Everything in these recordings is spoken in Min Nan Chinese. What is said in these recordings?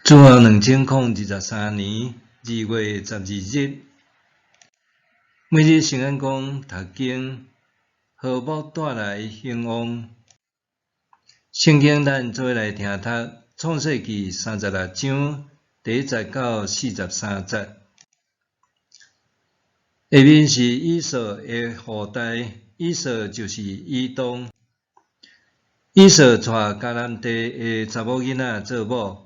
主後2023年2月12日，每日聖眼光讀經，和睦帶來興旺。聖經咱做伙來聽讀創世記36章第1節到43節。下面是以掃的後代，以掃就是以東。以掃娶迦南地的查某囡仔做某。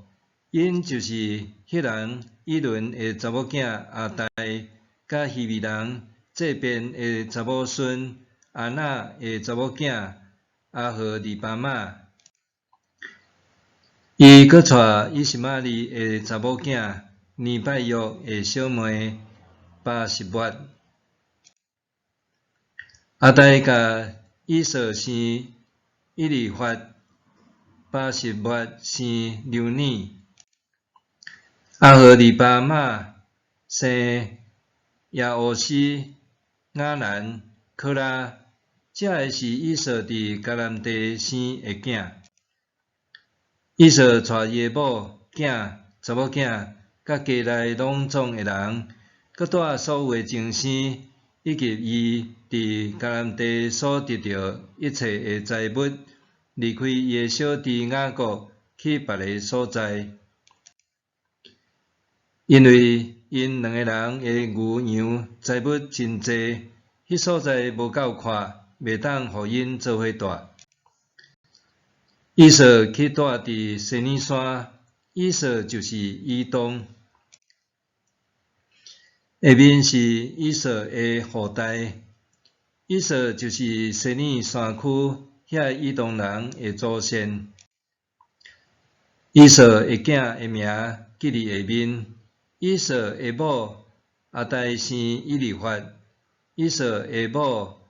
𪜶就是赫人以倫的查某囝亞大，佮希未人祭便的查某孫阿那的查某囝阿何利巴瑪。伊閣娶以實瑪利的查某囝尼拜約的小妹巴實抹。亞大共以掃生以利法，巴實抹生流耳。阿何利巴瑪生耶烏斯、雅蘭、可拉，這个是以掃佇迦南地生的囝。以掃帶伊的某、囝、查某囝，佮家內攏總的人，閣帶所有的精牲，以及伊佇迦南地所得著一切的財物，離開伊的小弟雅各，去別个所在。因為𪜶兩个人的牛羊財物真濟，彼所在無夠闊，袂當予𪜶做伙蹛。以掃去蹛佇西珥山，以掃就是以東。下面是以掃的後代，以掃就是西珥山區遐以東人的祖先。以掃的囝的名記佇下面。以掃的某亞大生以利法，以掃的某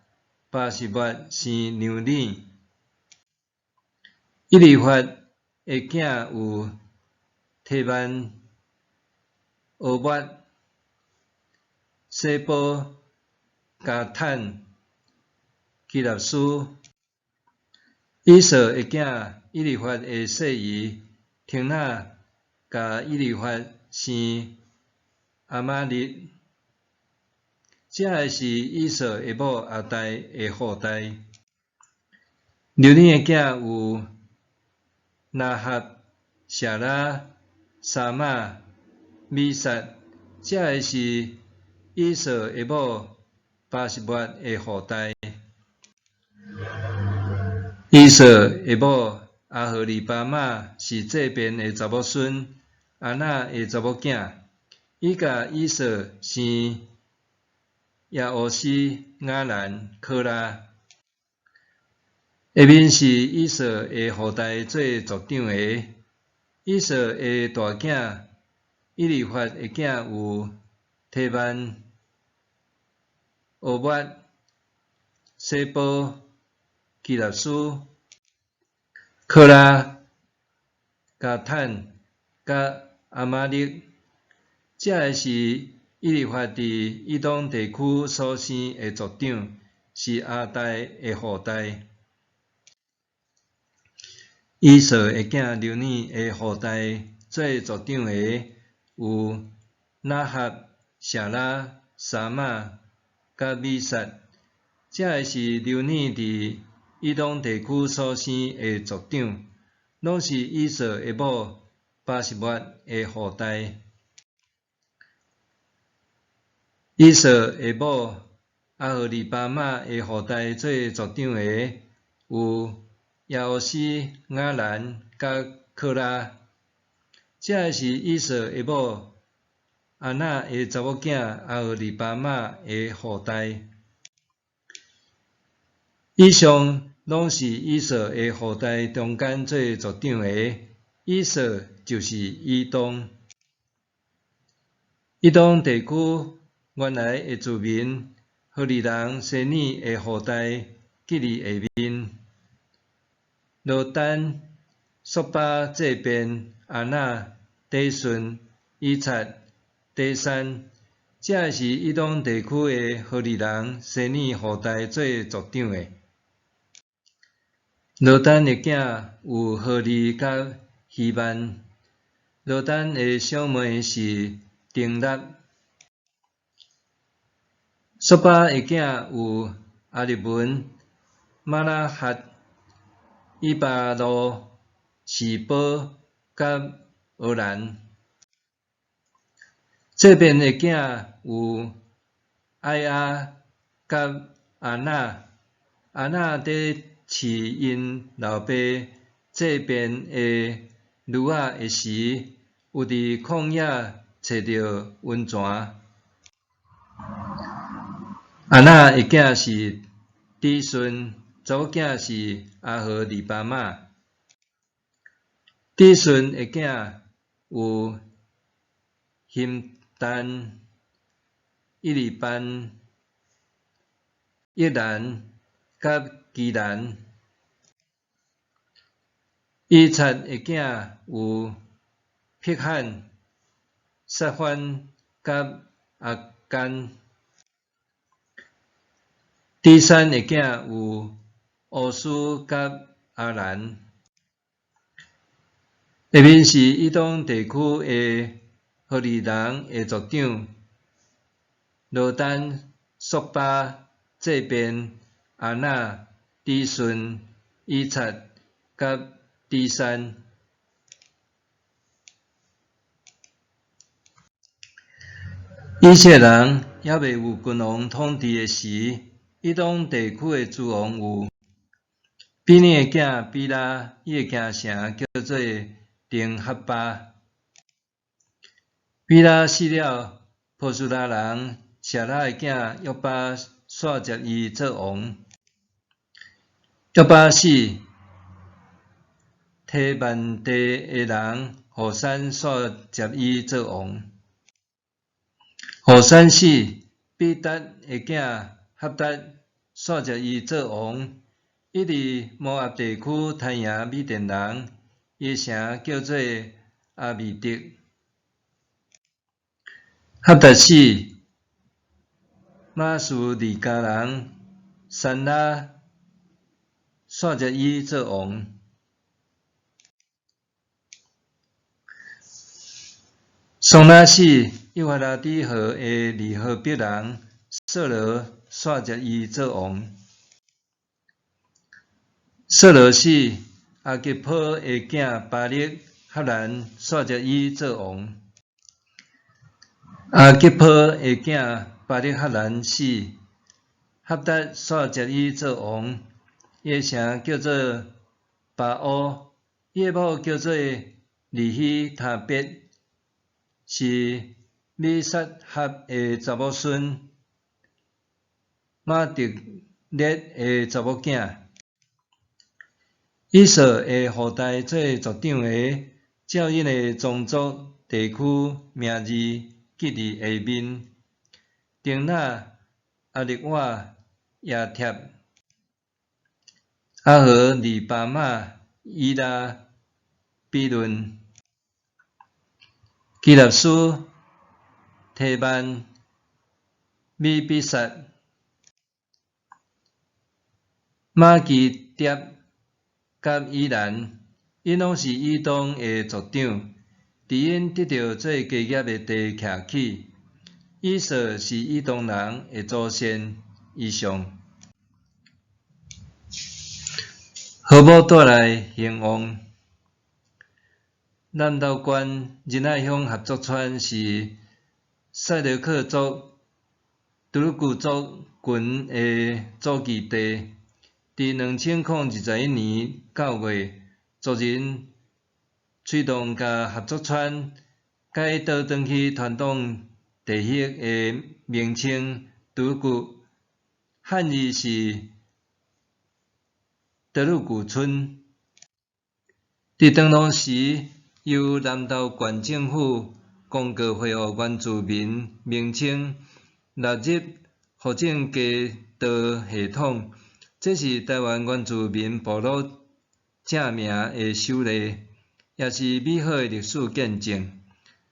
巴實抹生流耳。以利法的囝有提曼、俄抹、洗波、迦坦、基納斯。以掃的囝以利法的細姨亭納，共以利法生亞瑪力。這个是以掃的某亞大的後代。流耳的囝有拿合、謝拉、沙瑪、米薩。這个是以掃的某巴實抹的後代。以掃的某阿何利巴瑪是祭便的查某孫，阿那的查某囝。伊共以掃生耶烏斯、雅蘭、可拉。下面是以掃的後代做族長的。以掃的大囝以利法的囝有提曼、俄抹、洗波、基納斯、可拉、迦坦、佮亞瑪力。這个是以利法佇以東地區所生的族長，是亞大的後代。以掃的囝流耳的後代做族長的有拿合、謝拉、沙瑪、佮米薩。這个是流耳佇以東地區所生的族長，攏是以掃的某巴實抹的後代。以掃的某阿何利巴瑪的後代做族長的有耶烏斯、雅蘭、佮可拉。這个是以掃的某阿那的查某囝阿何利巴瑪的後代。以上攏是以掃的後代中間做族長的，以掃就是以東。以東地區原來的住民，何利人西珥的後代記佇下面。羅丹、索巴、祭便、阿那、底順、以察、底珊，這个是以東地區的何利人西珥後代做族長的。羅丹的囝有何利佮希曼。羅丹的小妹是丁納。朔巴的囝有亞利文、瑪拿哈、以巴路、示波佮俄蘭。這便的囝有艾亞佮阿那。阿那佇飼𪜶老爸這便的驢仔的時，有佇曠野揣著溫泉。阿那的囝是底順，查某囝是阿何利巴瑪。底順的囝有欣但、伊利班、益蘭佮基蘭。以察的囝有辟罕、撒番佮阿干。底閃的囝有烏斯佮阿蘭。下面是以東地區的何利人的族長：羅丹、朔巴、這便、阿那、底順、以察佮底閃。以色列人猶未有君王統治的時，以東地區的諸王有：比擬的囝比拉，伊的京城叫做丁哈巴。比拉死了，波斯拉人舍拉的囝約巴徙接伊做王。約巴死，提幔地的人戶珊徙接伊做王。戶珊死，比達的囝哈達徙接伊做王。伊佇摩押地區殺贏米甸人，伊的城叫做亞未特。哈達死，瑪斯利迦人珊拉徙接伊做王。珊拉死，幼發拉底河的利河伯人掃羅徙接伊做王。掃羅死，亞吉波的囝巴力哈蘭徙接伊做王。亞吉波的囝巴力哈蘭死，哈達徙接伊做王。伊的城叫做巴烏，伊的某叫做利希他別，是米撒合的查某孫，瑪特列的查某囝。以掃的後代做族長的，照𪜶的宗族、地區名字記佇下面：丁納、阿力瓦、耶帖、阿何利巴瑪、以拉、比嫩、基納斯、提曼、米比薩、瑪基碟佮以蘭，𪜶攏是以東的族長，佇𪜶得著做家業的地徛起。以掃是以東人的祖先。以上。河母帶來興旺。南投縣仁愛鄉合作村是賽德克族、德魯固族群的祖居地。佇2021年9月，族人催動共合作村改倒轉去傳統地域的名稱德魯固，漢字是德魯固村。佇當當時，由南投縣政府公告恢復原住民名稱，納入戶政街道系統，這是臺灣原住民部落正名的首例，也是美好的歷史見證。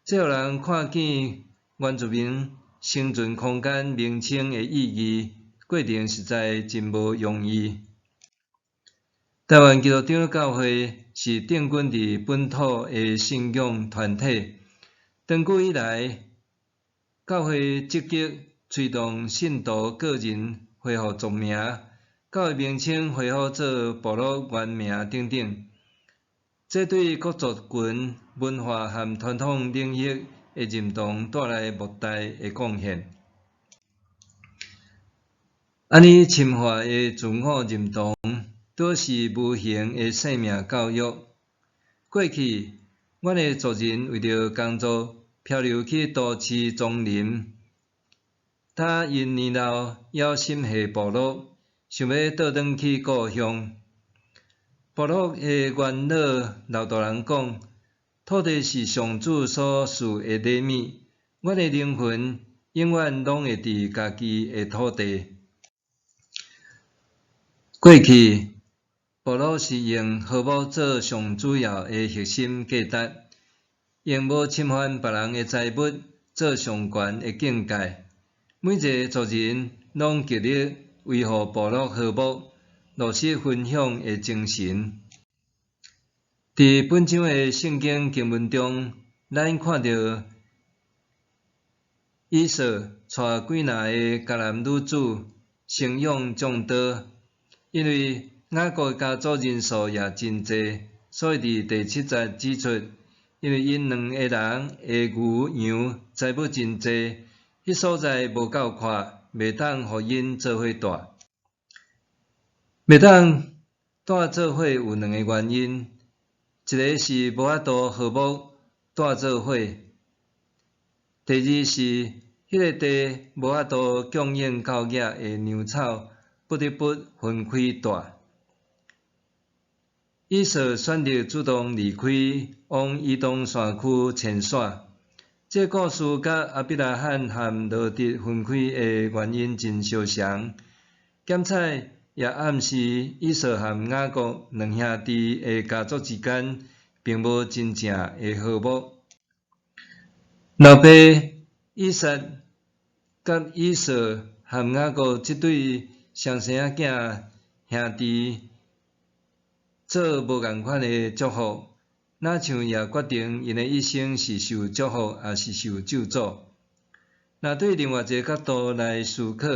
這予人看見原住民生存空間名稱的意義，過程實在真無容易。臺灣基督長老教會是定根佇本土的信仰團體。長久以來，教會積極推動信徒個人恢復族名、教會名稱恢復做部落原名等等。這對各族群文化和傳統領域的認同帶來莫大的貢獻。按呢深化的自我認同，都是無形的生命教育。過去，阮的族人為著工作漂流去都市叢林，他𪜶年老猶心繫部落，想欲倒轉去故鄉。部落的元老老大人講：土地是上主所賜的禮物，阮的靈魂永遠攏會佇家己的土地。過去，部落是用和睦做上主要的核心價值，用無侵犯別人的財物做上懸的境界。每一个族人攏極力維護部落和睦，落實分享的精神。佇本章的聖經經文中，咱看著以掃帶幾若个迦南女子生養眾多，因為雅各家族人數也真濟，所以佇第七節指出，因為𪜶兩个人的牛羊財物真濟，彼所在無夠闊，袂當予𪜶做伙蹛。袂當蹛做伙有兩个原因，一个是無法度和睦蹛做伙，第二是彼个地無法度供應夠額的糧草，不得不分開蹛。以掃選擇主動離開，往以東山區遷徙。這故事佮亞伯拉罕和羅得分開的原因真相像，兼且也暗示以掃和雅各兩兄弟的家族之間並無真正的和睦。老爸以撒佮以掃和雅各這對雙生仔兄弟做無仝款的祝福，若像也決定𪜶的一生是受祝福抑是受咒詛。若對另外一个角度來思考，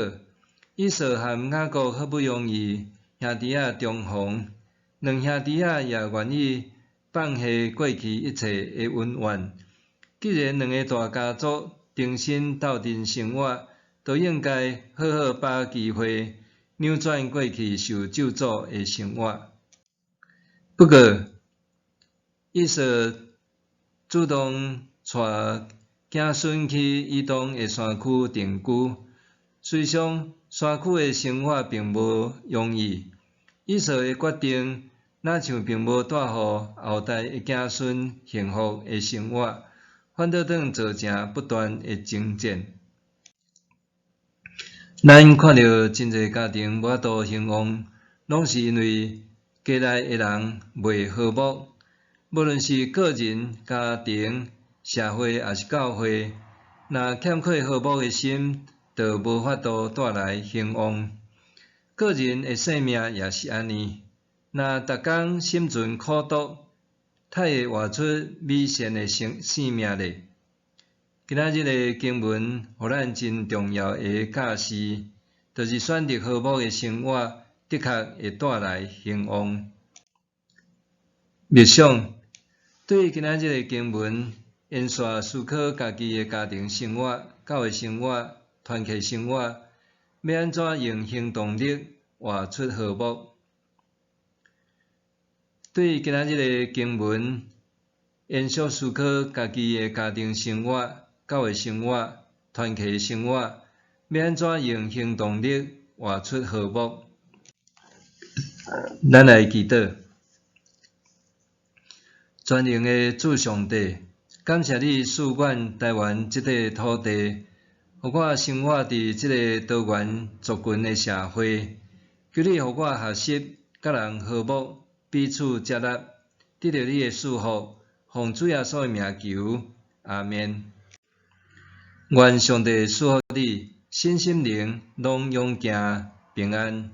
以掃和雅各好不容易兄弟仔重逢，兩兄弟仔也願意放下過去一切的恩怨。既然兩个大家族重新鬥陣生活，就應該好好把握機會，扭轉過去受咒詛的生活。不過，以掃主動帶子孫去以東的山區定居，雖說山區的生活並無容易，以掃的決定若像並無帶予後代的子孫幸福的生活，反倒轉造成不斷的爭戰。咱看著真濟家庭無法度興旺，攏是因為家內的人袂和睦。無論是個人、家庭、社會，抑是教會，若欠缺和睦的心，就無法度帶來興旺。個人的生命也是按呢，若逐工心存苦毒，太會活出美善的生命咧。今仔日的經文，予咱真重要的教示，就是選擇和睦的生活，的確會帶來興旺。默想，對今仔日的經文，延續思考家己的家庭生活、教會生活、團契生活，欲按怎用行動力活出和睦？對今仔日的經文，延續思考家己的家庭生活、教會生活、團契生活，欲按怎用行動力活出和睦？咱來祈禱。全能的主上帝，感謝你賜阮台灣這塊土地，予我生活佇這个多元族群的社會。求你予我學習佮人和睦，彼此接納，得著你的祝福，奉主耶穌的名求，阿們。願上帝賜福你，身心靈攏勇健平安。